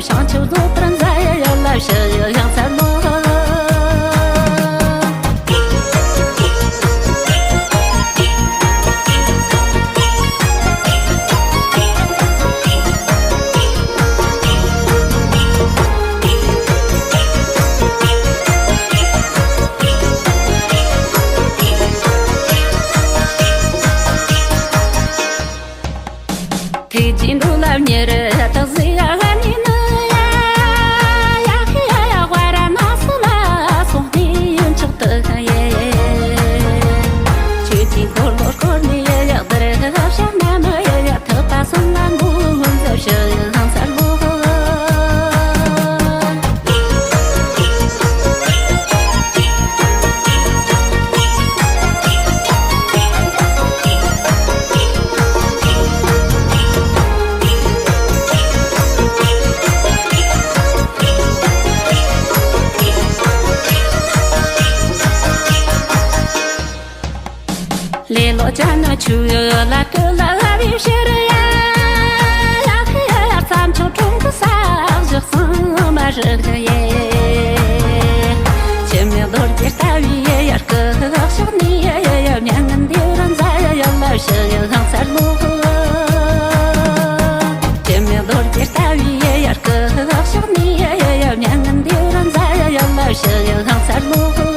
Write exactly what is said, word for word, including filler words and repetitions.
བྱང་ཆུབ་རྫོགས་པར་མཛད་ཡ་ལ་ཕྱི་ཡི་ཡང་ཚར་ལོ། ཐུགས་རྗེ་འགྲོ་ལ་ཉེ་རུ་ཐག་ཟིག་ཨ་ནི་ནི་ཡ། ཡ་ཧི་ཡ་ཡ་ཝ་ར་ན་སི་ལ་སོང་ནི་ཡོན་ཆོག་ཏུ་ཡེ། ཆོས་ཀྱི་འཁོར་ལོ་བསྐོར་ནི་ཡ་ཡག་དར་ཤ་ན་མི་ཡ་ཡ་ཐུབ་པ་སོང་ན་མགོ་འཛབ་ཤི་ཡང་ཚར་ལོ། ལེ་ལོ་ཅ་ན་ཆུ་ལ་ཀུ་ལ་བ་བི་ཤེ་རི་ཡ། ཡ་ཧི་ཡ་ཡ་རྩྭ་མཆོག་གྲོང་གི་ས་བཞག་ཚང་མ་རི་གི་ཡེ། ཆུ་མིག་རྡོ་རྗེ་ལྟ་བུའི་ཡེ་ཡར་གི་ཕྱོགས་ནས་ཡེ་ཡ་མྱ་ངན་འདས་ར་མཛའ་ཡ་ཡ་ལ་ཕྱི་ཡི་ལྷང་ཚར་ལོ། ཆུ་མིག་རྡོ་རྗེ་ལྟ་བུའི་ཡེ་ཡར་གི་ཕྱོགས་ནས་ཡེ་ཡ་མྱ་ངན་འདས་ར་མཛའ་ཡ་ཡ་ལ་ཕྱི་ཡི་ལྷང་ཚར་ལོ།